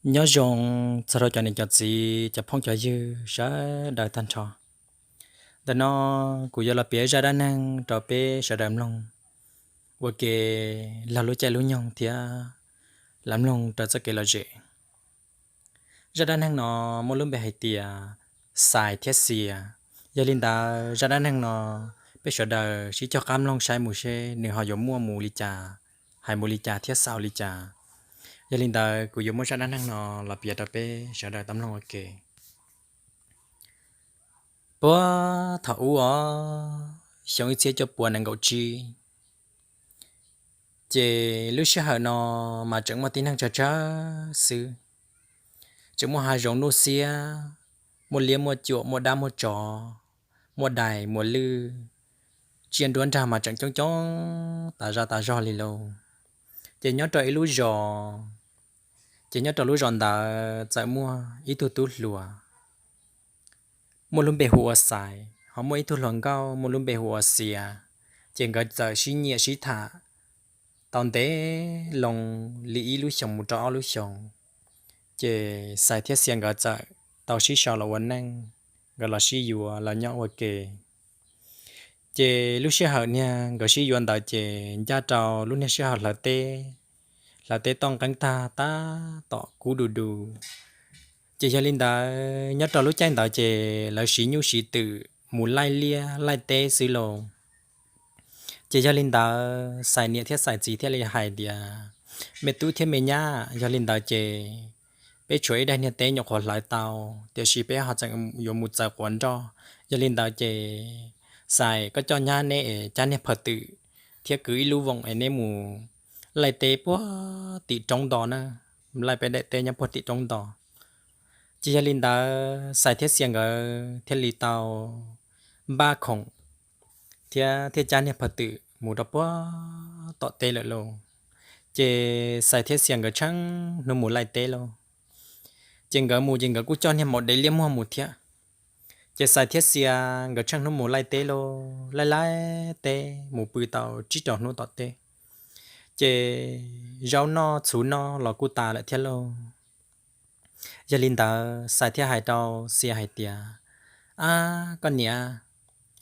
Nyob zoo txog rau cov niam cov txiv, cov phooj cov ywg sawv daws tag nrho. Ntawm no kuv yuav los piav zaj dab neeg rau peb sawv daws mloog ua ke laug lub caij lub nyoog thiab lawv mloog rau txoj kev lom zem. Zaj dab neeg no muaj lub npe hais tias Xais thiab Xia. Yog li ntawd zaj dab neeg no peb sawv daws sib cog qab mloog saib mus seb nws ho yuav muaj mus li cas, hais mus li cas thiab xaus li cas. Yog li ntawd kuv yuav muab zaj dab neeg no los piav rau peb sawv daws tau mloog ua ke. Puag thaum ub os, xyoo ib txhiab cuaj puas nees nkaum tsib, ces lub sij hawm no mas tseem muaj tib neeg tsawg tsawg xwb. Tseem muaj hav zoov nuj xiab, muaj liab muaj cuam, muaj dab muaj tsov, muaj dais muaj lwj, tsiaj nruab nrag mas tseem coob coob tas zaj tas zog li lauj. Ces nyob rau ib lub zos, ces nyob rau lub zos ntawd txawm muaj ib tug tub hluas muaj lub npe hu ua Xais, ho muaj ib tug hluas nkauj muaj lub npe hu ua Xia. Ces nkawd txawm sib nyiam sib tham tau ntev loo li ib lub xyoos mus rau ob lub xyoos. Ces Xais thiab Xia nkawd txawm tau sib sau los ua neej, nkawd los sib yuav los nyob ua ke. Ces lub sij hawm niag nkawd sib yuav ntawd ces ncaj rau lub niag sij hawm hlawv teb, hlawv teb toj nqeeb tag tab tom kub du du. Ces yog li ntawd nyob rau lub caij ntawd ces lawv siv nyuj siv twm mus laij liaj laij teb xwb lauj. Ces yog li ntawd Xais niam thiab Xais txiv thiaj li hais tias, me tub thiab me nyab, yog li ntawd ces peb tshuav ib daim niag teb nyuam qhuav hlawv tau, tiam sis peb ho tseem yuav mus txaws quav nroj. Yog li ntawd ces Xais, koj coj nyab neb es cab niag phaw twm thiab kwv ib lub voos es neb mus laij teb puag tim roob nto na, laij peb daim teb nyob puag tim roob nto. Ces yog li ntawd Xais thiab Xia nkawd thiaj li tau npaj khoom thiab thiaj cab niag phaw twm mus rau puag tom teb lawm lauj. Ces Xais thiab Xia nkawd tsheej hnub mus laij teb lauj. Ces nkawd mus ces nkawd kuj coj niag maum dev liab muag mus thiab. Ces Xais thiab Xia nkawd tsheej hnub mus laij teb lauj, laij laij teb mus pw tau tsib rau hnub tom teb, ces zaub noj txhuv noj los kuj tas lawm thiab lauj. Yog li ntawd Xais thiaj hais rau Xia hais tias, ab koj niam,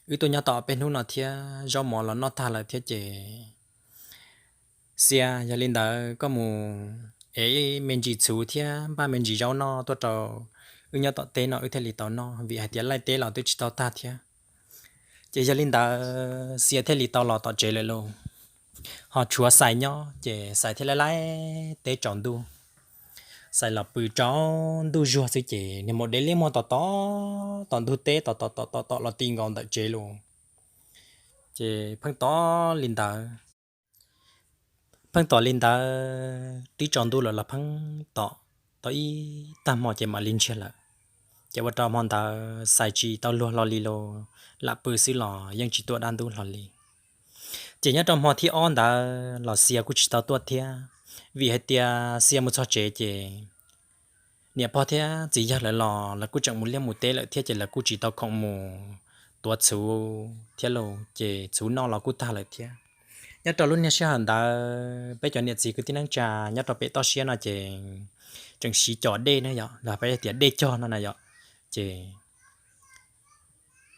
wb tuaj nyob tau peb hnub no thiab zaub mov los noj tag lawm thiab ces Xia, yog li ntawd koj mus ev me ntsis txhuv thiab npaj me ntsis zaub noj tuaj rau wb nyob tom teb no wb thiaj li tau noj, vim hais tias laij teb los twb tsis tau tag thiab. Ces yog li ntawd Xia thiaj li tau los tom tsev lawm lauj. Ho tshuav Xais nyob ces Xais thiaj laij laij teb tsaus ntuj. Xais los pw tsaus ntuj zuag xwb ces niag maum dev liab muag tom tom tom ntug teb tom tom tom tom tom los ti nkaus ntawm tsev lauj. Ces pheej tom li ntawd, pheej tom li ntawd twb tsaus ntuj lawm los pheej tom tau ib tag hmo ces mam li ntsiag lawm. Ces ua rau hmo ntawd Xais tsis tau luag hlo li lauj, lam pw xwb los yeej tsis tuaj dab ntub hlo li. Ces nyob rau hmo thib ob ntawd los Xia kuj tsis tau tuaj thiab, vim hais tias Xia mus txog tsev ces niam pog thiab txiv yawg lawv los lawv kuj tseem mus liaj mus teb lawm thiab ces lawv kuj tsis tau khoom mus tuav txhuv thiab lauj, ces txhuv noj los kuj tag lawm thiab. Nyob rau lub niag sij hawm ntawd peb cov niam txiv kwv tij neej tsa nyob rau pem toj siab no ces tseem siv cov dej na yom, los peb tias dej cog no na yom. Ces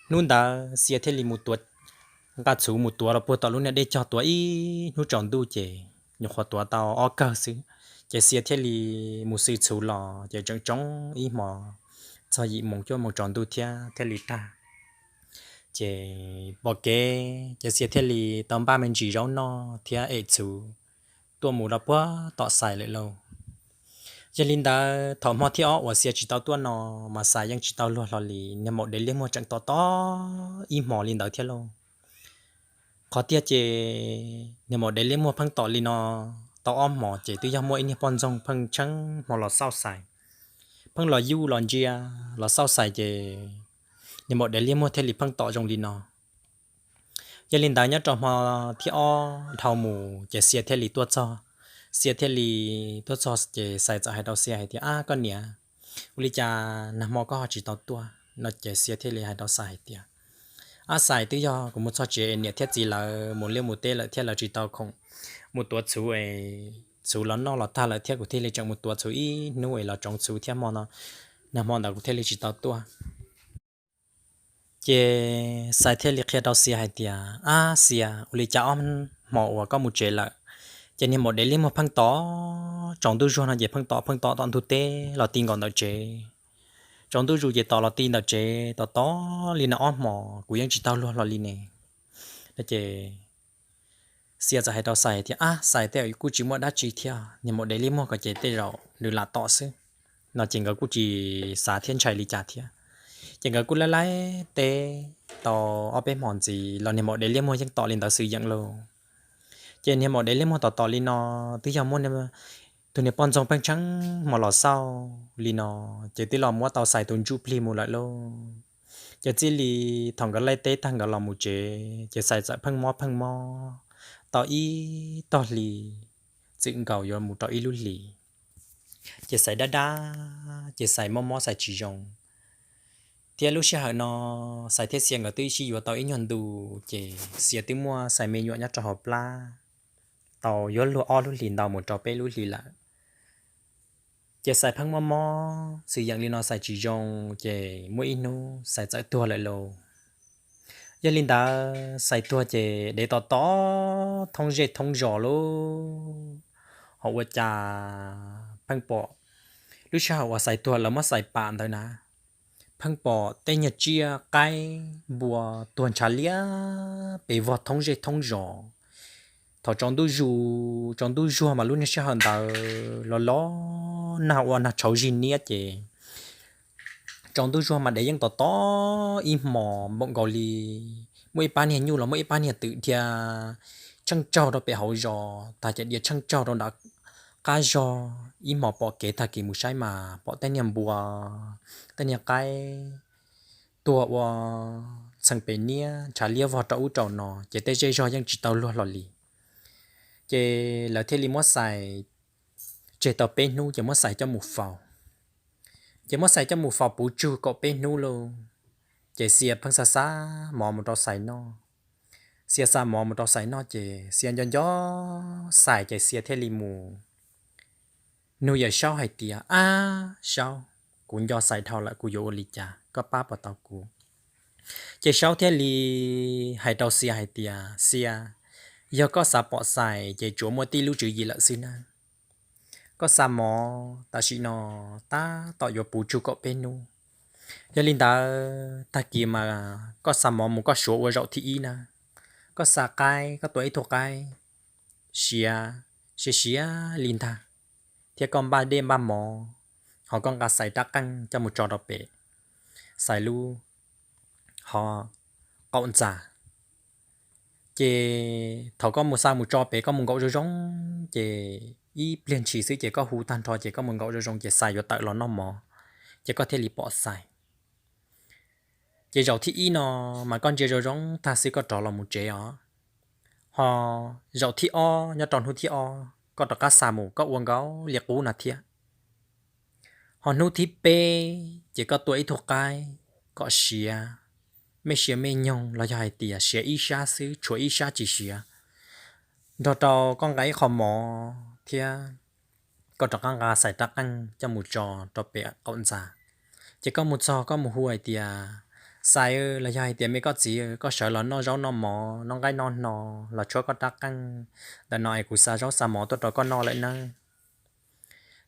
hnub ntawd Xia thiaj li mus tuav, nqa txhuv mus tuav los puag tom lub niag dej cog, tuav ib hnub tsaus ntuj ces nyuam qhuav tuav tau ob kawg xwb. Ces Xia thiaj li mus xwb txhuv los ces tseem tsoob ib hmo, txog yim moos cuaj moos tsaus ntuj thiab thiaj li tag. Ces pom kev ces Xia thiaj li tau npaj me ntsis zaub noj thiab ev txhuv tuaj mus rau puag tom Xais lawm lauj. Yog li ntawd thaum hmo thib ob uas Xia tsis tau tuaj no mas Xais yeej tsis tau luag hlo li, niag maum dev liab muag tseem tom tom ib hmo li ntawd thiab lauj. Qhov tiag ces niag maum dev liab muag pheej tom li no tau ob hmos ces twb yog muaj ib niag poj ntxoog pheej tsheej hmo los xauj Xais, pheej los yuj los ntsia los xauj Xais ces niag maum dev liab muag thiaj li pheej tom zoo li no. Yog li ntawd nyob rau hmo thib ob dhau mus ces Xia thiaj li tuaj txog. Xia thiaj li tuaj txog ces Xais txawm hais rau Xia hais tias, ab koj niam, ua li cas nag hmo koj ho tsis tau tuaj no? Ces Xia thiaj li hais rau Xais hais tias, ab Xais, twb yog kuv mus txog tsev niam thiab txiv lawv mus liaj mus teb lawm thiab lawv tsis tau khoom mus tuav txhuv es txhuv los noj los tag lawm thiab, kuv thiaj li tseem mus tuav txhuv ib hnub es los tsoov txhuv thiab hmo no, nag hmo ntawd kuv thiaj li tsis tau tuaj. Ces Xais thiaj li qhia rau Xia hais tias, Ab Xia, ua li cas ob hmo uas koj mus tsev lawm, ces niag maum dev liab muag pheej tom, tsaus ntuj zuag no ces pheej tom pheej tom tom ntug teb los ti nkaus ntawm tsev. Tsaus ntuj zus ces tom los ti ntawm tsev tom tom li no ob hmos, kuv yeej tsis tau luag hlo li ne. Ces Xia txawm hais rau Xais tias, Ab Xais, tej kuj tsis muaj dab tsi thiab, niag maum dev liab muag ko ces tej zaum nws lam tom xwb, no ces nkawd kuj tsis xav thiab ntshai li cas thiab. Ces nkawd kuj laib laib teb tau ob peb hmos ntxiv los niag maum dev liab muag yeej tom li ntawd xwm yeem lauj. Ces niag maum dev liab muag tom tom li no, twb yog muaj tus niag poj ntxoog pheej tsheej hmo los xauj li no, ces twb los muab tau Xais tus ntsuj plig mus lawm lauj. Ces txij li thaum nkawd laib teb tag nkawd los mus tsev ces Xais txawm pheej mob pheej mob tau ib tog hli, txwm nkaus yuav mus rau ib lub hlis. Ces Xais dab dab, ces Xais mob mob Xais tsis zoo. Thiab lub sij hawm no Xais thiab Xia nkawd twb sib yuav tau ib nyuag ntu, ces Xia twb muaj Xais me nyuam nyob rau hauv plab tau yuav luag ob lub hlis ntau mus rau peb lub hlis lawm. Ces Xais pheej mob mob xwm yeem li no Xais tsis zoo, ces muaj ib hnub Xais txawm tuag lawm lauj. Yog li ntawd Xais tuag ces dev tom tom thoob zej thoob zos lauj. Ho ua cas pheej pom lub sij hawm uas Xais tuag lawv muab Xais pam ntawd na, pheej pom tej nyuag tsiaj qaib npua tuag ntshav liab pes vog thoob zej thoob zos. Thaum tsaus ntuj zus tsaus ntuj zuag mas lub niag sij hawm ntawd los los nag ua nag tshauv zig niab ces tsaus ntuj zuag mas dev yeej tom tom ib hmos npaum nkaus li muaj ib pab niag nyuj los muaj ib pab niag twm dhia tsheej tsaug rau pem hauv zos tag ces dhia tsheej tsaug rau nram qab zog. Ib hmos pom kev tag kis mus saib mas pom tej niag npua, tej niag qaib tuag ua txheej pes niab ntshav liab vog rau ub rau no, ces tej zej zog yeej tsis tau luag hlo li. Ces lawv thiaj li muab Xais tseg tau peb hnub ces muab Xais coj mus faus. Ces muab Xais coj mus faus puv tsug kaum peb hnub lauj. Ces Xia pheej xa xa mov mus rau Xais noj. Xia xa mov mus rau Xais noj ces Xia nco nco Xais ces Xia thiaj li mus nug yawm Saub hais tias, Ab Saub, kuv nco Xais dhau lawm, kuv yuav ua li cas, koj pab puas tau kuv? Ces Saub thiaj li hais rau Xia hais tias, Xia, yog koj xav pom Xais ces tsuas muaj tib lub tswv yim lawm xwb na. Koj xa mov tam sim no tab tom yuav puv tsug kaum peb hnub. Yog li ntawd tag kis mas koj xa mov mus koj suav ua zaum thib ib na. Koj xa qaib, koj tua ib tug qaib siav, siav siav li ntag, thiab koj npaj dej npaj mov, ho koj nqa Xais rab qeej coj mus tso rau pem Xais lub hov qaum ntxa. Ces thaum koj mus xa mus tso pem koj mus nkaum zoo zoo, ces ib pliag ntshis xwb ces koj hu tag nrho ces koj mus nkaum zoo zoo ces Xais yuav tawm los noj mov, ces koj thiaj li pom Xais. Ces zaum thib ib no mas koj ntsia zoo zoo tag xwb koj rov los mus tsev os. Ho zaum thib ob nyob rau hnub thib ob koj rov qab xa mus koj ua nkaus li qub no thiab. Ho hnub thib peb ces koj tua ib tug qaib kom siav, mej siav mej nyoog los yog hais tias siav ib sab xwb tshuav ib sab tsis siav, nrog rau koj nqa ib qho mov thiab koj rov qab nqa Xais rab qeej coj mus tso rau pem qaum ntxa. Ces koj mus txog koj mus hu hais tias, Xais los yog hais tias me koj txiv, koj sawv los noj zaub noj mov noj nqaij noj hno los tshuab koj rab qeej ntawm no es kuv xa zaub xa mov tuaj rau koj noj lawm nawb.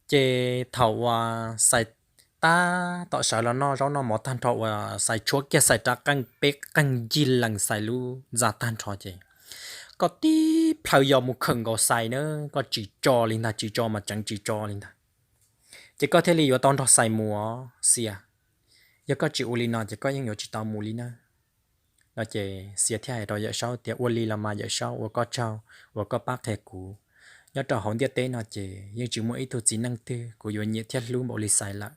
Ces thaum uas Xais tab tom sawv los noj zaub noj mov tag nrho uas Xais tshuab kiag Xais rab qeej peb qeej ncig lees Xais lub ntxa tag nrho ces koj tib plhaw yos mus khawm nkaus Xais na, koj tsis tso li ntag, tsis tso mas tseev tsis tso li ntag. Ces koj thiaj li yuav tau nrog Xais mus os Xia. Yog koj tsis ua li no ces koj yeej yuav tsis tau mus li na. No ces Xia thiaj hais rau Yawm Saub tias, Ua li los mas Yawm Saub, ua koj tsaug uas koj pab qhia kuv. Nyob rau hauv ntiaj teb no ces yeej tsis muaj ib tug txiv neej twg kuv yuav nyiam thiab hlub npaum li Xais lawm.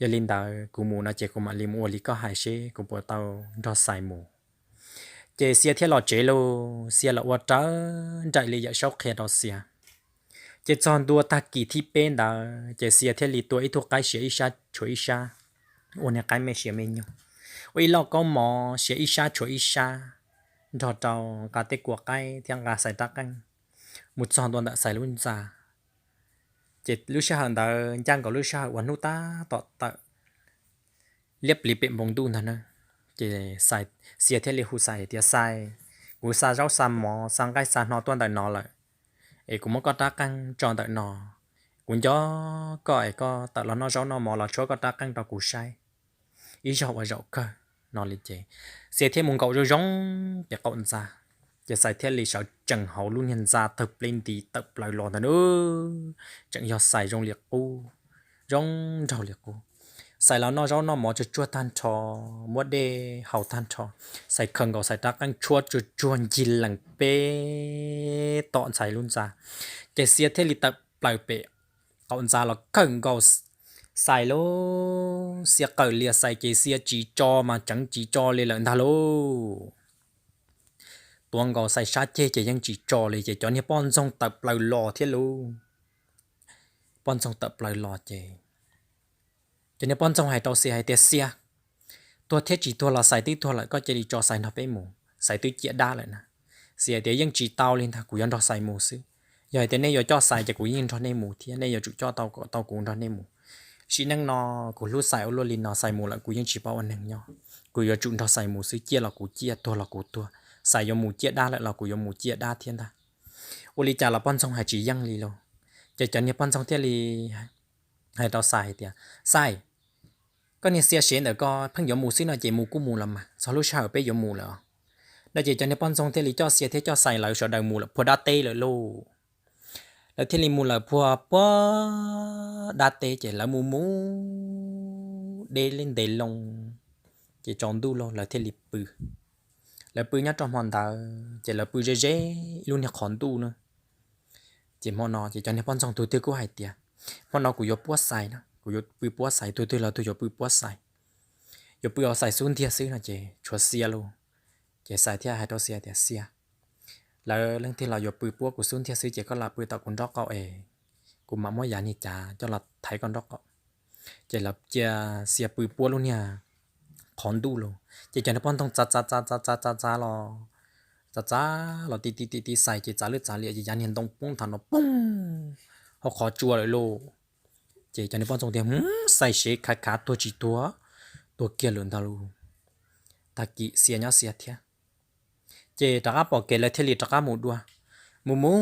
Yog li ntawd kuv mus no ces kuv mam li mus ua li koj hais seb kuv puas tau nrog Xais mus. Ces Xia thiaj los tsev lauj, Xia los ua raws nraim li Yawm Saub qhia rau Xia. Ces txog ntua tag kis thib peb ntawd ces Xia thiaj li tua ib tug qaib siav ib sab tshuav ib sab, ua niag qaib mej siav mej nyoog, ua ib lauj kaub mov siav ib sab tshuav ib sab, nrog rau nqa tej kua qaib thiab nqa Xais rab qeej mus txog ntua ntawm Xais lub ntxa. Ces lub sij hawm ntawd ncaj nkaus lub sij hawm uas hnub tab tom tawm liab pliv pem npoo ntuj ntag na. Ces Xia thiaj li hu Xais tias, Xais, kuv xa zaub xa mov xa nqaij xa hno tuaj ntawm no lawm, es kuv muab koj rab qeej tso ntawm no. Kuv nco koj es koj tawm los noj zaub noj mov los tshuab koj rab qeej rau kuv saib ib zaug ua zaum kawg no li ces Xia thiaj mus nkaum zoo zoo pem qaum ntxa. Ces Xais thiaj li sawv tsees hauv lub niag ntxa tawg pleb nti tawm plaws los ntag na. Tseem yog Xais zoo li qub, zoo nraug li qub. Xais los noj zaub noj mov tsuag tsuag tag nrho, muab dej haus tag nrho, Xais khaws nkaus Xais rab qeej tshuab tsuag tsuag ncig lees peb tom Xais lub ntxa. Ces Xia thiaj li tawm plaws pem qaum ntxa los khaws nkaus Xais lauj. Xia qawm lias Xais ces Xia tsis tso mas tseev tsis tso li lawm ntag lauj. Tuav nkaus Xais sab ceg ces yeej tsis tso li ces cov niag poj ntxoog tawm plaws los thiab lauj. Poj ntxoog tawm plaws los ces cov niag poj ntxoog hais rau Xia hais tias, Xia, tuag thiab tsis tuag los Xais twb tuag lawm, koj cia li tso Xais nrog peb mus, Xais twb ciaj dab lawm na. Xia tias, Yeej tsis tau li ntag, kuv yuav nrog Xais mus xwb. Yog hais tias nej yuav coj Xais ces kuv yeej nrog nej mus thiab, nej yuav tsum coj tau kom tau kuv nrog nej mus. Sim neej no kuv hlub Xais ua luaj li no, Xais mus lawm kuv yeej tsis paub ua neeg nyob. Kuv yuav tsum nrog Xais mus xwb, ciaj los kuv ciaj, tuag los kuv tuag. Xais yuav mus ciaj dab lawm los kuv yuav mus ciaj dab thiab ntag. Ua li cas los poj ntxoog hais tsis yeej li lauj. Ces cov niag poj ntxoog thiaj li hais rau Xais hais tias, Xais, koj niag Xia sev ntawm ko pheej yuav mus xwb no ces mus kuj mus los mas, txog lub sij hawm peb yuav mus lawm os. No ces cov niag poj ntxoog thiaj li coj Xia thiab coj Xais lawv sawv daws mus lawm puag dab teb lawm lauj. Lawv thiaj li mus lawm puag puag dab teb ces lawv mus mus deb li ntev loo, ces tsaus ntuj lauj lawv thiaj li pw. Lawv pw nyob rau hmo ntawd ces lawv pw ze ze ib lub niag qhov ntuj na. Ces hmo no ces cov niag poj ntxoog tus twg kuj hais tias, Hmo no kuv yuav puab Xais na, kuv yuav pw puab Xais, tus twg los tus yuav pw puab Xais, yuav pw hauv Xais xub ntiag xwb no ces tshuav Xia lauj. Ces Xais thiaj hais rau Xia tias, Xia, lawv leej twg los yuav pw puab kuv xub ntiag xwb ces koj los pw tom kuv nraub qaum es kuv mam muab yav niag cav coj los thaiv koj nraub qaum. Ces lawv cia Xia pw puab lub niag qhov ntuj lauj. Ces cov niag poj ntxoog txav txav txav txav txav txav txav los, txav txav los ti ti ti ti Xais ces txav lwj txav liam ces yav niag ntoo poob nthav no poob hauv qhov tsua lawm lauj. Ces cov niag poj ntxoog tias, Xais sev khav khav tuag tsis tuag, tuag kiag lawm ntag lauj. Tag kis Xia nyob Xia thiab. Ces rov qab pom kev lawv thiaj li rov qab mus dua. Mus mus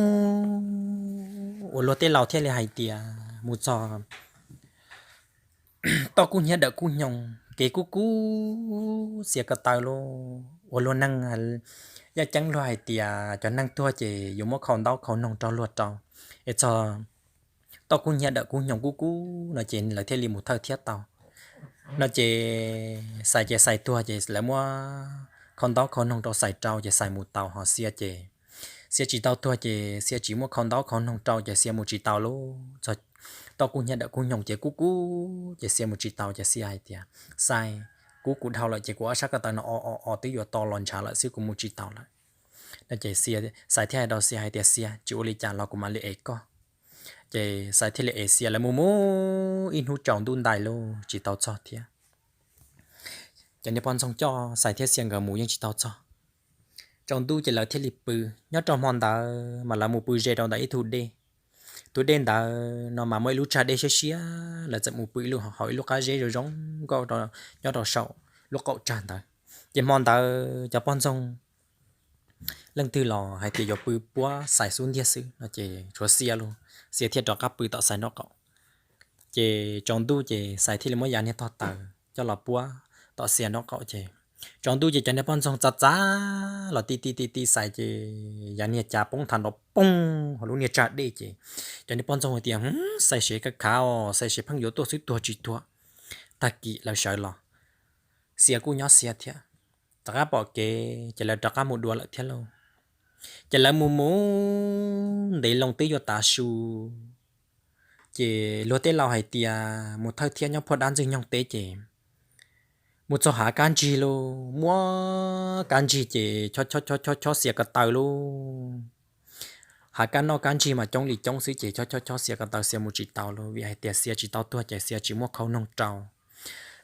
ua luag tej laus thiaj li hais tias mus txog toj kub hnyiab dawm kub hnyoo, kev kub kub xiav ko taw lauj. Ua luag neeg yaj ceeb luag hais tias cov neeg tuag ces yuav muab khau ntaub khau noog rau luag rau, es txog toj kub hnyiab dawm kub hnyoo kub kub no ces lawv thiaj li mus thawj thiab tau. No ces Xais ces Xais tuag ces lawv muab khau ntaub khau noog rau Xais rau ces Xais mus taus, ho Xia ces Xia tsis tau tuag ces Xia tsis muab khau ntaub khau noog rau ces Xia mus tsis taus lauj. Txog toj kub hnyiab dawm kub hnyoo ces kub kub ces Xia mus tsis taus ces Xia hais tias, Xais, kub kuv dhau lawm ces kuv ob sab ko taw no o o o twb yuav to los ntshav lawm xwb, kuv mus tsis taus lawm. No ces Xais thiaj hais rau Xia hais tias, Xia, tsis ua li cas los kuv mam li ev koj. Ces Xais thiaj li ev Xia, lawv mus mus ib hnub tsaus ntuj ntais lauj tsis tau txog thiab. Cov niag poj ntxoog coj Xais thiab Xia nkawd mus yeej tsis tau txog. Tsaus ntuj ces lawv thiaj li pw. Nyob rau hmo ntawd mas lawv mus pw ze rau ntawm ib tug dej. Tus dej ntawd no mas muaj ib lub tsag dej siab siab, lawv txawm mus pw ib lub hauv ib lub qab zeb zoo zoo nkauj nyob rau saum lub qaum tsag ntawd. Ces hmo ntawd cov poj ntxoog leej twg los hais tias yuav pw puab Xais xub ntiag xwb no ces tshuav Xia lauj, Xia thiaj rov qab pw tom Xais nraub qaum. Ces tsaus ntuj ces Xais thiaj li muab yav niag tog taws coj los puab tom Xia nraub qaum ces tsaus ntuj ces cov niag poj ntxoog txav txav los ti ti ti ti Xais ces yav niag cav poob thav nrov poog hauv lub niag tsag dej ces cov niag poj ntxoog hais tias, Xais sev khav khav os, Xais sev pheej yuav tuaj xwb tuag tsis tuag. Tag kis lawv sawv los, Xia kuj nyob Xia thiab. Rov qab pom kev ces lawv rov qab mus dua lawm thiab lauj. Ces lawv mus mus ntev loo twb yuav tav su, ces luag tej laus hais tias mus thawj thiab nyob puag dab ntxwg nyoog teb ces mus txog hav kab ntsig lauj, muab kab ntsig ces chob chob chob chob Xia ko taw lauj. Hav kab noj kab ntsig mas coob li coob xwb ces chob chob chob Xia ko taw, Xia mus tsis taus lauj, vim hais tias Xia tsis tau tuag ces Xia tsis muaj khau noog rau.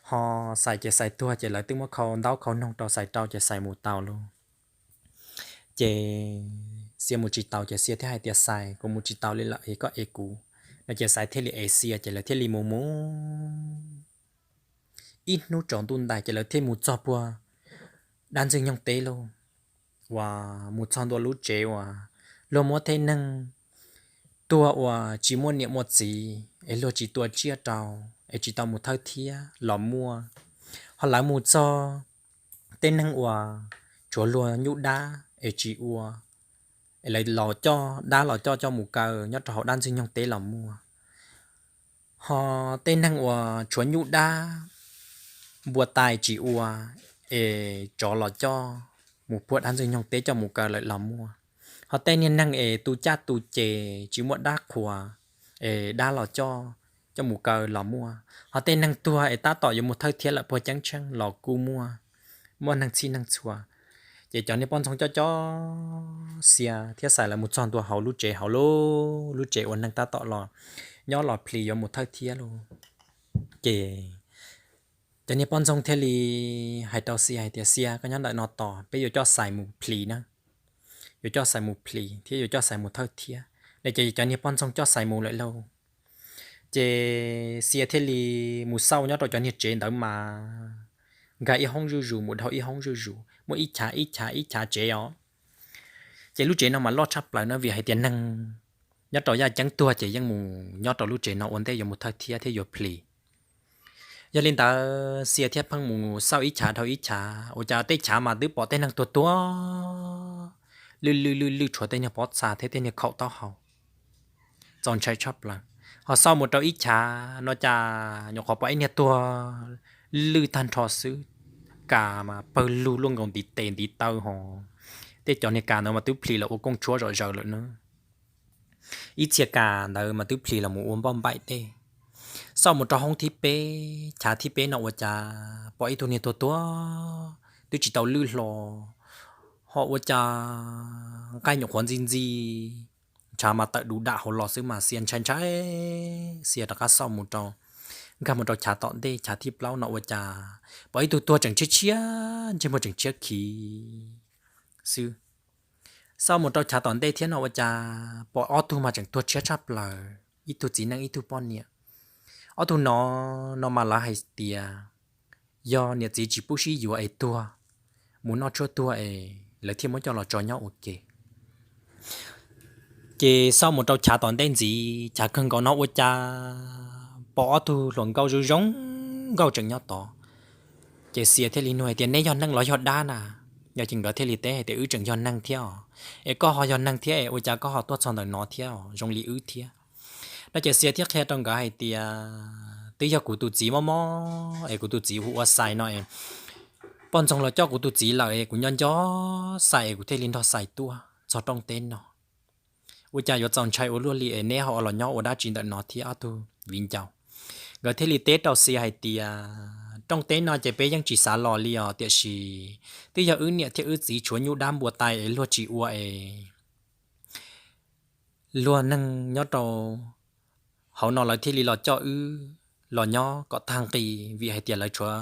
Ho Xais ces Xais tuag ces lawv twb muab khau ntaub khau noog rau Xais rau ces Xais mus taus lauj. Ces Xia mus tsis taus ces Xia thiaj hais tias, Xais, kuv mus tsis taus li lawm es koj ev kuv. No ces Xais thiaj li ev Xia ces lawv thiaj li mus mus ib hnub tsaus ntuj ntais ces lawv thiaj mus txog puag dab Ntxwg Nyoog teb lauj. Uas mus txog ntua lub tsev uas luag muab tej neeg tuag uas tsis muaj niam muaj txiv es luag tsis tua tsiaj rau es tsis tau mus thawj thiab los muaj. Ho lawv mus txog tej neeg uas tshuav luag nyuj dab es tsis ua, es lawv los coj dab los coj coj mus kaw nyob rau hauv dab Ntxwg Nyoog teb los muaj. Ho tej neeg uas tshuav nyuj dab npua tais tsis ua es tsov los coj mus puag dab Ntxwg Nyoog teb coj mus kaw lawm los muaj. Ho tej niag neeg es tu caj tu ces tsis muaj dab qhuas es dab los coj coj mus kaw los muaj. Ho tej neeg tuag es tab tom yuav mus thawj thiab lawm puag ceeb tsheej los kuj muaj, muaj neeg txhij neeg txhua. Ces cov niag poj ntxoog coj coj Xia thiab Xais lawv mus txog ntua hauv lub tsev, hauv lub, lub tsev uas neeg tab tom los nyob los plhis yuav mus thawj thiab lauj. Ces cov niag poj ntxoog thiaj li hais rau Xia hais tias, Xia, koj nyob ntawm no tos, peb yuav coj Xais mus plhis na, yuav coj Xais mus plhis thiab yuav coj Xais mus thawj thiab. No ces cov niag poj ntxoog coj Xais mus lawm lauj. Ces Xia thiaj li mus xauj nyob rau cov niag tsev ntawd mas nkag ib hoob zuj zus mus dhau ib hoob zuj zus, muaj ib chav ib chav ib chav tsev os. Ces lub tsev no mas loj tshaj plaws no vim hais tias neeg nyob rau yaj ceeb tuag ces yeej mus nyob rau lub tsev no ua ntej yuav mus thawj thiab thiab yuav plhis. Yog li ntawd Xia thiaj pheej mus xauj ib chav dhau ib chav, ua cas tej chav mas twb pom tej neeg tuag tuag lwj lwj lwj lwj, tshuav tej niag pob txha thiab tej niag khaum taub hau, txaus ntshai tshaj plaws. Ho xauj mus rau ib chav no cas nyuam qhuav pom ib niag tuag lwj tag nrho xwb, kas mas pawg lug luaj nkaus ntiv tes ntiv taw ho. Tej cov niag kas ntawd mas twb plhis los ua kooj tshuab zom zaws lawm na. Ib txhia kas ntawd mas twb plhis los mus ua npauj npaim tej. Xauj mus rau hoob thib peb, chav thib peb no ua cas pom ib tug niag tuag tuag twb tsis tau lwj hlo, ho ua cas nqaij nyuam qhuav ntxi ntxi, ntshav mas tawm du dam hauv los xwb mas Xia ntshai ntshai, Xia rov qab xauj mus rau, nkag mus rau chav tom ntej, chav thib plaub no ua cas pom ib tug tuag tseem tshiab tshiab, ntsej muag tseem tshiab khiv xwb. Xauj mus rau chav tom ntej thiab no ua cas pom ob tug mas tseem tuag tshiab tshaj plaws, ib tug txiv neej ib tug poj niam. Ob tug no, no mas lawv hais tias yog niam txiv tsis pub sib yuav es tuag, mus noj tshuaj tuag es lawv thiaj muab coj los tso nyob ua ke. Ces xauj mus rau chav tom ntej ntxiv, chav kawg nkaus no ua cas pom ob tug hluas nkauj zoo zoo nkauj tseem nyob tod. Ces Xia thiaj li nug hais tias, neb yog neeg los yog dab na? Yog ces nkawd thiaj li teb hais tias, wb tseem yog neeg thiab os. Es koj ho yog neeg thiab es ua cas koj ho tuaj txog ntawm no thiab os, zoo li wb thiab? No ces Xia thiaj qhia rau nkawd hais tias, twb yog kuv tus txiv mob mob es kuv tus txiv hu ua Xais no es poj ntxoog los coj kuv tus txiv lawm es kuv nyob nco Xais es kuv thiaj li nrog Xais tuaj txog rooj teb no. Ua cas yuav txaus ntshai ua luaj li es neb ho los nyob ua dab tsi ntawm no thiab ob tug viv ncaus? Nkawd thiaj li teb rau Xia hais tias, rooj teb no ces peb yeej tsis xav los li os, tiam sis twb yog wb niam thiab wb txiv tshuav nyuj dab npua tais es luag tsis ua es luag neeg nyob rau hauv no lawv thiaj li los coj wb los nyob kom tag nqi, vim hais tias lawv tshuav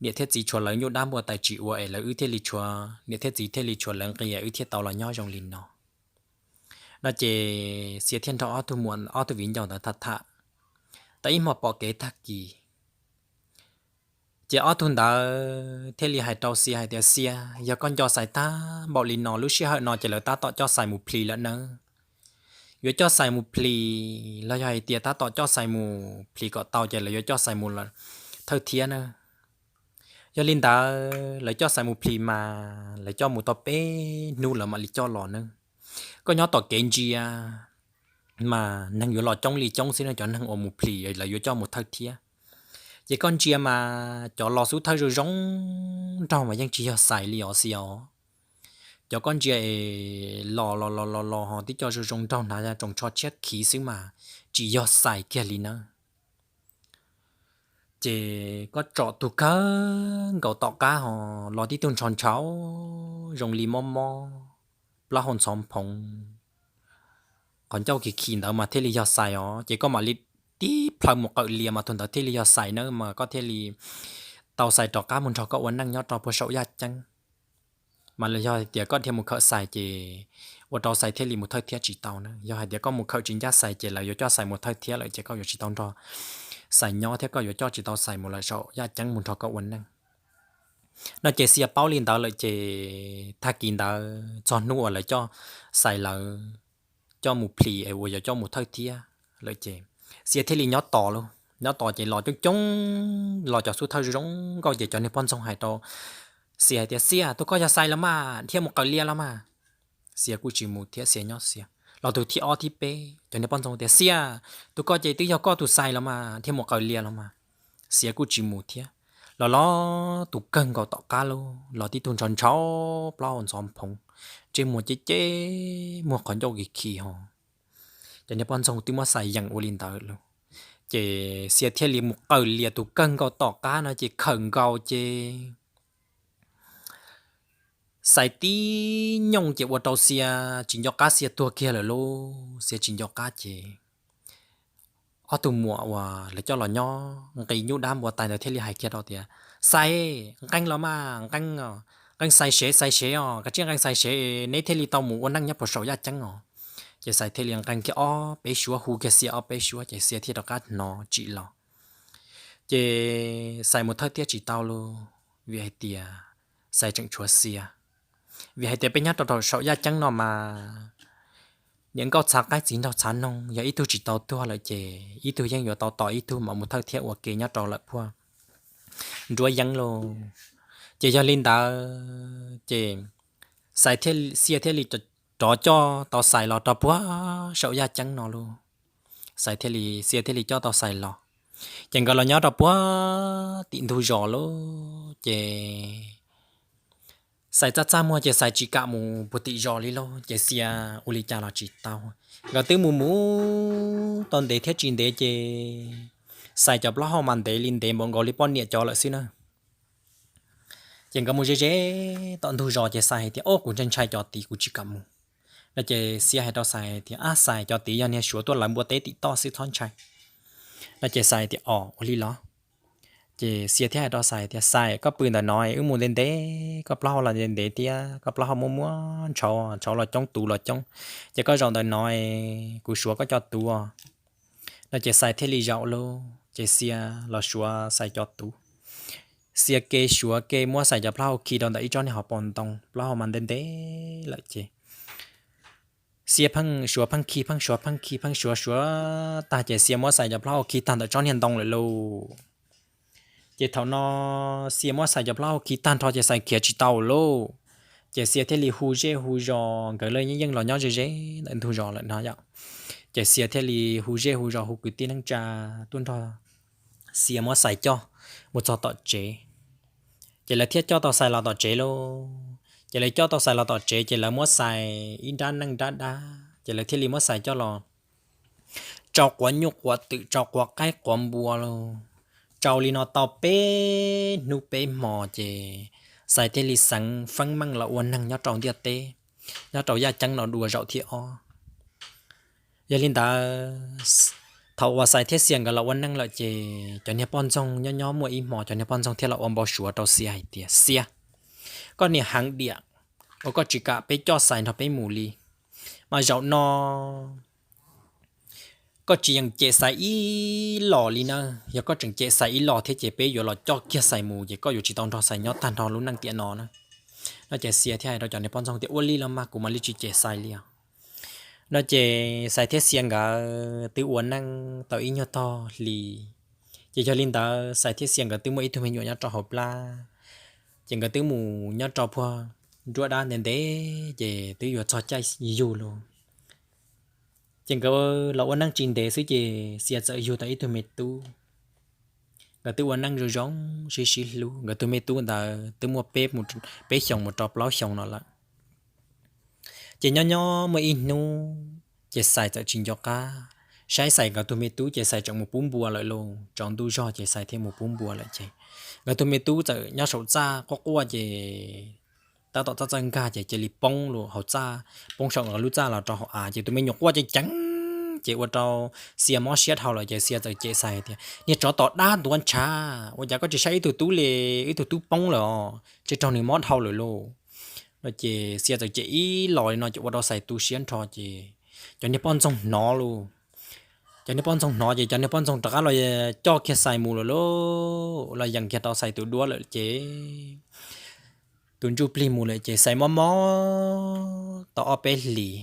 niam thiab txiv tshuav lawv nyuj dab npua tais tsis ua es lawv wb thiaj li tshuav niam thiab txiv thiaj li tshuav lawv nqi es wb thiaj tau los nyob zoo li no. No ces Xia thiaj nrog ob tug muam ob tug viv ncaus ntawd tham tham tau ib hmo pom kev tag kis. Ces ob tug ntawd thiaj li hais rau Xia hais tias, Xia, yog koj nco Xais tag npaum li no, lub sij hawm no ces lawv tab tom coj Xais mus plhis lawm nawb. Yuav coj Xais mus plhis los yog hais tias tab tom coj Xais mus plhis kom tau ces lawv yuav coj Xais mus thawj thiab na. Yog li ntawd lawv coj Xais mus plhis mas lawv coj mus tau peb hnub lawv mam li coj los nawb. Koj nyob tom kev ntsia mas neeg yuav los coob li coob xwb no, cov neeg uas mus plhis lawv yuav coj mus thawj thiab. Ces koj ntsia mas cov los xub thawj zoo zoo nraug mas yeej tsis yog Xais li os Xia os. Cov koj ntsia es los los los los los ho tib co zoo zoo nraug hnav tsoos tsho tshiab khiv xwb mas tsis yog Xais kiag li nawb. Ces koj tsom tus kawg nkaus tom qab ho los tib tug ntsho ntsho zoo li mob mob, plaub hau ntxhov phoov, qhov ncauj khiv khiv ntawd mas thiaj li yog Xais os. Ces koj mam li tib plhaw mus qawm lias mas tus ntawd thiaj li yog Xais nawb, mas koj thiaj li tau Xais rov qab mus nrog koj ua neej nyob rau puag saum yaj ceeb. Mas los yog hais tias koj dhia mus khawm Xais ces ua rau Xais thiaj li mus thawj thiab tsis tau na. Yog hais tias koj mus khawm tsis ncaj Xais ces lawv yuav coj Xais mus thawj thiab lawm ces koj yuav tsis tau nrog Xais nyob thiab koj yuav coj tsis tau Xais mus lawm saum yaj ceeb mus nrog koj ua neej. No ces Xia paub li ntawd lawm ces tag kis ntawd txog hnub uas lawv coj Xais lawv coj mus plhis es uas yuav coj mus thawj thiab lawm ces Xia thiaj li nyob tos lauj. Nyob tos ces los coob coob los cov xub thawj zoo nkauj ces cov niag poj ntxoog hais rau Xia hais tias, Xia, tus koj yog Xais los mas, thiaj mus qaws lias los mas. Xia kuj tsis mus thiab, Xia nyob Xia. Los tus thib ob thib peb cov niag poj ntxoog tias, Xia, tus koj ces twb yog koj tus Xais los mas, thiaj mus qaws lias los mas. Xia kuj tsis mus thiab. Los los tus kawg nkaus tom qab lauj, los tib tug ntshav ntshav plaub hau ntxhov phoov, ntsej muag ceb ceb, muag qhov ncauj kis khi ho. Cov niag poj ntxoog twb muab Xais yeem ua li ntawd lauj, ces Xia thiaj li mus qaws lias tus kawg nkaus tom qab no ces khawm nkaus ces Xais tib nyooj ces ua rau Xia tsis nco qab, Xia tuag kiag lawm lauj. Xia tsis nco qab ces ob tug muam uas lawv coj los nyob nqis nyuj dab npua tais ntawd thiaj li hais kiag rau tias, Xais, nqee los mas, nqee, nqee Xais sev, Xais sev os, kav tsij nqee Xais sev neb thiaj li tau mus ua neej nyob puag saum yaj ceeb os. Ces Xais thiaj li nqee kiag ob peb suab, hu kiag Xia ob peb suab ces Xia thiaj rov qab hnov tsim los. Ces Xais mus thawj thiab tsis tau lauj, vim hais tias Xais tseem tshuav Xia. Vim hais tias peb nyob rau saum yaj ceeb no mas niam nkauj txhav qaib txiv nraug txhav noog, yog ib tug tsis tau tuag lawm ces ib tug yeej yuav tau tos ib tug mam mus thawj thiab ua ke nyob rau lawm puag nruab yeeb lauj. Ces yog li ntawd ces Xais thiaj, Xia thiaj li rov coj tau Xais los rau puag saum yaj ceeb no lauj. Xais thiaj li, Xia thiaj li coj tau Xais los. Ces nkawd los nyob rau puag tim ntug zos lauj ces Xais txaj txaj muag ces Xais tsis kam mus puag tim zos li lauj, ces Xia ua li cas los tsis tau. Nkawd twb mus mus tau ntev thiab tsis ntev ces Xais cov plaub hau mas ntev li ntev npaum nkaus li poj niam cov lawm xwb na. Ces nkawd mus ze ze tom ntug zos ces Xais hais tias, Au, kuv ntshai ntshai cov tid kuv tsis kam mus. No ces Xia hais rau Xais tias, Ab Xais, cov tid yog niag Suav tuaj lawv npua teb tim toj xwb txhob ntshai. No ces Xais tias, Au, ua li los? Ces Xia thiaj hais rau Xais tias, Xais, koj pw ntawm no wb mus ntev ntev, koj plaub hau los ntev ntev thiab koj plaub hau muaj muaj ntshauv, ntshauv los coob tus los coob, ces koj zaum ntawm no kuv suav koj cov tuv. No ces Xais thiaj li zaum lauj, ces Xia los suav Xais cov tuv. Xia ke suav ke muab Xais cov plaub hau khi rau ntawm ib tsob niag hauv paus ntoo, plaub hau mas ntev ntev lawm ces Xia pheej suav pheej khi, pheej suav pheej khi, pheej suav suav tag ces Xia muab Xais cov plaub hau khi tag ntawm tsob niag ntoo lawm lauj. Ces thaum no Xia muab Xais cov plaub hau khi tag nrho ces Xais khiav tsis tau lauj. Ces Xia thiaj li hu zej hu zos, nkawd lawv yeej los nyob ze ze ntawm ntug zos lawm no yom. Ces Xia thiaj li hu zej hu zos hu kwv tij neej tsa tuaj nrog Xia muab Xais coj mus txog tom tsev. Ces lawv thiaj coj tau Xais los tom tsev lauj. Ces lawv coj tau Xais los tom tsev ces lawv muab Xais ib nrab neej nrab dab ces lawv thiaj li muab Xais coj los tsau quav nyuj quav twm, tsau quav qaib quav npua lauj. Tsau li no tau peb hnub peb hmo ces Xais thiaj li xeev feeb meej los ua neeg nyob rau ntiaj teb, nyob rau yaj ceeb no dua zaum thib ob. Yog li ntawd, thaum uas Xais thiab Xia nkawd los ua neej lawm ces cov niag poj ntxoog nyob nyob muaj ib hmo cov niag poj ntxoog thiaj los ua npau suav rau Xia hais tias, Xia, koj niag heev diam uas koj tsis kam peb coj Xais nrog peb mus li, mas zaum no koj tsis yeem cem Xais ib los li na. Yog koj tseem cem Xais ib los thiab ces peb yuav los coj kiag Xais mus ces koj yuav tsis tau nrog Xais nyob tag nrho lub neej tiam no na. No ces Xia thiaj hais rau cov niag poj ntxoog tias, Ua li los mas, kuv mam li tsis cem Xais li os. No ces Xais thiab Xia nkawd twb ua neej tau ib nyuag tog hli, ces yog li ntawd Xais thiab Xia nkawd twb muaj ib tug me nyuam nyob rau hauv plab, ces nkawd twb mus nyob rau puag nruab dab ntev ntev ces twb yuav txog caij yug lauj. Ces nkawd los ua neej tsis ntev xwb ces Xia txawm yug tau ib tug me tub. Nkawd twb ua neej zoo zoo sib sib hlub, nkawd tus me tub ntawd twb muaj peb xyoos mus rau plaub xyoos no lawm. Ces nyob nyob muaj ib hnub ces Xais txawm tsis nco qab, saib Xais nkawd tus me tub ces Xais tseem mus pub npua lawm lauj. Tsaus ntuj zog ces Xais thiaj mus pub npua lawm ces nkawd tus me tub txawm nyob saum txaj quaj quaj ces tab tom txaj txawj nkag ces cia li poob lawm hauv txaj, poob saum nkawd lub txaj los rau hauv av ces tus me nyuam quaj ceev ceev ces ua rau Xia mob siab dhau lawm ces Xia txawm cem Xais tias, Niag tsov tom dab ntuav ntshav, ua cas koj tsis saib ib tug tub li, ib tug tub poob lawm os, tseem raug nws mob dhau lawm lauj. No ces Xia txawm cem ib los li no ces ua rau Xais tu siab nrho ces cov niag poj ntxoog hnov lauj. Cov niag poj ntxoog hnov ces cov niag poj ntxoog rov qab los coj kiag Xais mus lawm lauj, los yees kiag rau Xais tus duab lawm ces tus ntsuj plig mus lawm ces Xais mob mob tau ob peb hlis,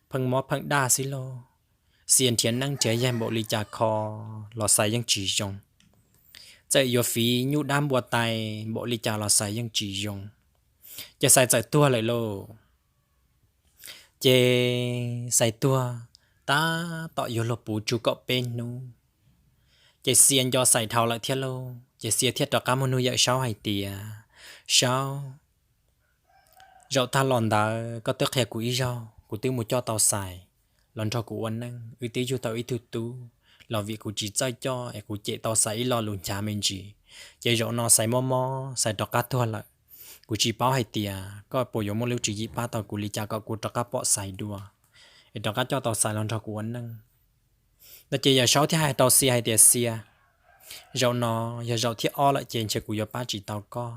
pheej mob pheej daj xwb lauj. Xia nrhiav neeb nrhiav yaig npaum li cas kho los Xais yeej tsis zoo. Txawm yuav fiv nyuj dab npua tais npaum li cas los Xais yeej tsis zoo. Ces Xais txawm tuag lawm lauj. Ces Xais tuag tab tom yuav luag puv tsug kaum peb hnub, ces Xia nco Xais dhau lawm thiab lauj. Ces Xia thiaj rov qab muab nug yawm Saub hais tias, Saub, zaum tag los ntawd koj twb qhia kuv ib zaug, kuv twb mus coj tau Xais los nrog kuv ua neej, wb twb yug tau ib tug tub, los vim kuv tsis txawj coj es kuv cem tau Xais ib lo lus nchav me ntsis. Ces zaum no Xais mob mob, Xais rov qab tuag lawm. Kuv tsis paub hais tias koj puas yuav muaj lub tswv yim pab tau kuv li cas kom kuv rov qab pom Xais dua, es rov qab coj tau Xais los nrog kuv ua neej. No ces yawm Saub thiaj hais rau Xia hais tias, Xia, zaum no yog zaum thib ob lawm ces ntshe kuv yuav pab tsis tau koj,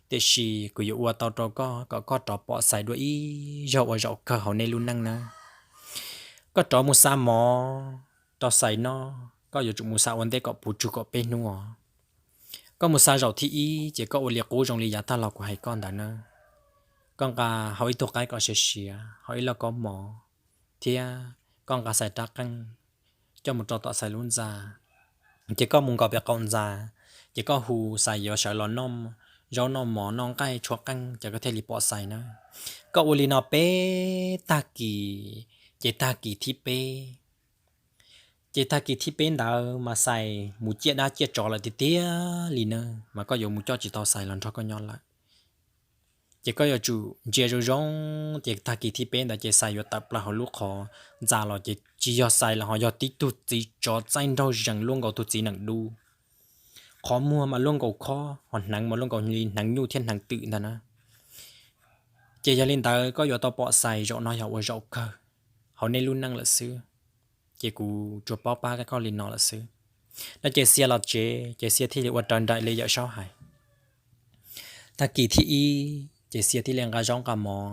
tiam sis kuv yuav ua tau rau koj kom koj rov pom Xais dua ib zaug ua zaum kawg hauv nej lub neej nawb. Koj rov mus xa mov rau Xais noj, koj yuav tsum mus xa ua ntej kom puv tsug kaum peb hnub os. Koj mus xa zaum thib ib ces koj ua li qub zoo li yav tag los kuv hais koj ntawd nawb. Koj nqa hau ib tug qaib kom siav siav, hau ib lauj kaub mov, thiab koj nqa Xais rab qeej coj mus rau tom Xais lub ntxa. Ces koj mus nkaum pem qaum ntxa, ces koj hu Xais yuav sawv los noj zaub noj mov noj nqaij tshuab qeej ces koj thiaj li pom Xais na. Koj ua li no peb tag kis, ces tag kis thib peb, ces tag kis thib peb ntawd mas Xais mus ciaj dab ciaj tsov lawm tiag tiag li na, mas koj yuav mus coj tsis tau Xais los nrog koj nyob lawm. Ces koj yuav tsum ntsia zoo zoo, ces tag kis thib peb ntawd ces Xais yuav tawm plaws hauv lub qhov ntxa los ces tsis yog Xais los ho yog tib tug txiv tsov txaij nraug zees luaj nkaus tus txiv nees dub, qhov muag mas luaj nkaus khob, ho hneev mas luaj nkaus li hneev nyuj thiab hneev twm ntag na. Ces yog li ntawd koj yuav tau pom Xais zaum no yog ua zaum kawg hauv nej lub neej lawm xwb, ces kuv tsuas paub pab koj li no lawm xwb. No ces Xia los tsev ces Xia thiaj li ua raws nraim li yawm Saub hais. Tag kis thib ib ces Xia thiaj li nqa zaub nqa mov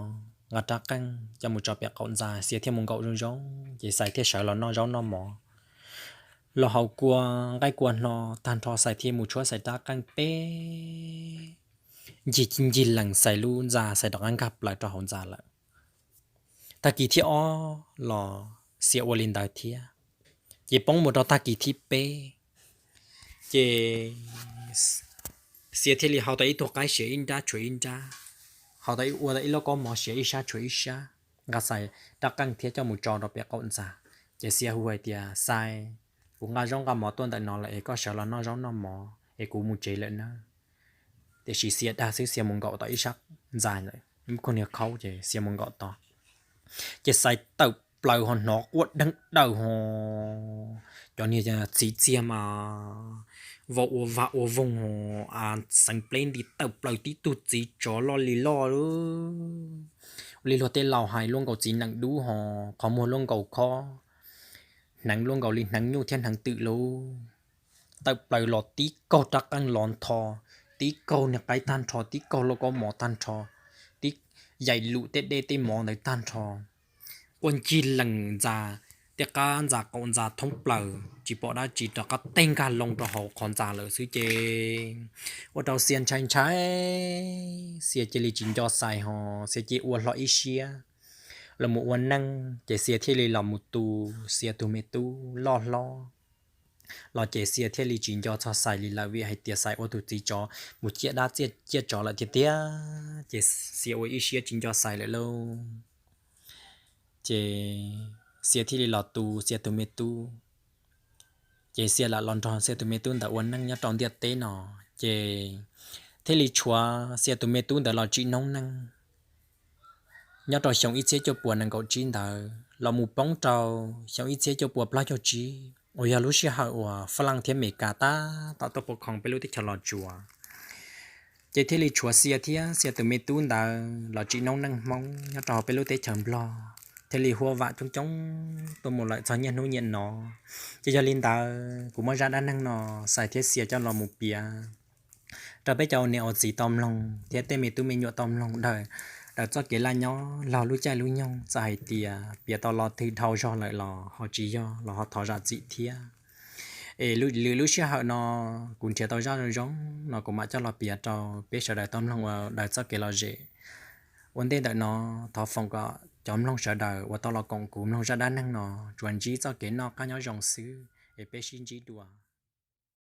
nqa rab qeej coj mus tso pem qaum ntxa, Xia thiaj mus nkaum zoo zoo, ces Xais thiaj sawv los noj zaub noj mov, los haus kua nqaij kua hno tag nrho Xais thiaj mus tshuab Xais rab qeej peb ncig ncig lees Xais lub ntxa, Xais rov qab nkag plaws rau hauv ntxa lawm. Tag kis thib ob los Xia ua li ntawd thiab, ces poob mus rau tag kis thib peb, ces Xia thiaj li hau tau ib tug qaib siav ib nrab tshuav ib nrab, hau tau ua tau ib lauj kaub mov siav ib sab tshuav ib sab, nqa Xais rab qeej thiab coj mus tso rau pem qaum ntxa. Ces Xia hu hais tias, Xais, kuv nqa zaub nqa mov tuaj ntawm no lawm es koj sawv los noj zaub noj mov es kuv mus tsev lawm nawb. Tiam sis Xia dag xwb, Xia mus nkaum tau ib sab ntxa lawm, muaj khaub niag khaub ces Xia mus nkaum tod. Ces Xais tawm plaws ho hnov quaj deeg daws ho, cov niag txiv txiag mas vau ua vam ua voog ho, a, xeev pleb nti tawm plaws tib tug txiv tsov loj li loj, ua li luag tej laus hais luaj nkaus txiv nees dub ho, qhov muag luaj nkaus khob, hneev luaj nkaus li hneev nyuj thiab hneev twm lauj. Tawm plaws los tib kaug rab qeej los ntho, tib kaug niag qaib tag nrho, tib kaug lauj kaub mov tag nrho, tib yaim lus tej dej tej mov ntawd tag nrho, quaj ncig lees ntxa, tej qab ntxa qaum ntxa thoob plaws tsis pom dab tsi, rov qab teg nkag loo rau hauv qhov ntxa lawm xwb ces ua rau Xia ntshai ntshai, Xia cia li tsis nco Xais ho, Xia cia li ua hlo ib siab los mus ua neej ces Xia thiaj li los mus tu Xia tus me tub loj hlob los ces Xia thiaj li tsis nco txog Xais li lawm vim hais tias Xais ua tus txiv tsov mus ciaj dab ciaj tsov lawm tiag tiag ces Xia ua ib siab tsis nco Xais lawm lauj. Ces Xia thiaj li los tu Xia tus me tub, ces Xia lam los nrog Xia tus me tub ntawd ua neej nyob rau ntiaj teb no, ces thiaj li tshuav Xia tus me tub ntawd los tsim noob neej nyob rau xyoo ib txhiab cuaj puas nees nkaum tsib ntawd los mus poob rau xyoo ib txhiab cuaj puas plaub caug tsib uas yog lub sij hawm uas Fab Laj thiab Mes Kas tab tom tuaj pov khoov peb lub teb chaws Los Tsuas. Ces thiaj li tshuav Xia thiab Xia tus me tub ntawd los tsim noob neej Hmoob nyob rau hauv peb lub teb chaws Nplog, thiaj li huaj vam coob coob tuaj mus lawm txog niaj hnub niam no. Ces yog li ntawd kuv muab zaj dab neeg no Xais thiab Xia coj los mus piav rau peb cov niam ua txiv tau mloog thiab tej me tub me nyuam tau mloog daws, daws txoj kev laj nyob laug lub caij lub nyoog, txawm hais tias piav tau lo twg dhau zog lawm los ho tsis yog los ho thov zam txim thiab. Es lwm lub sij hawm no kuv nrhiav tau zaj zoo zoo no kuv mam coj los piav rau peb sawv daws tau mloog ua daws txoj kev lom zem. Ua ntej ntawm no, thov foom kom cov mloog sawv daws uas tau los koom kuv mloog zaj dab neeg no tsuas ntsib txoj kev noj qab nyob zoo xwb, es peb sib ntsib dua.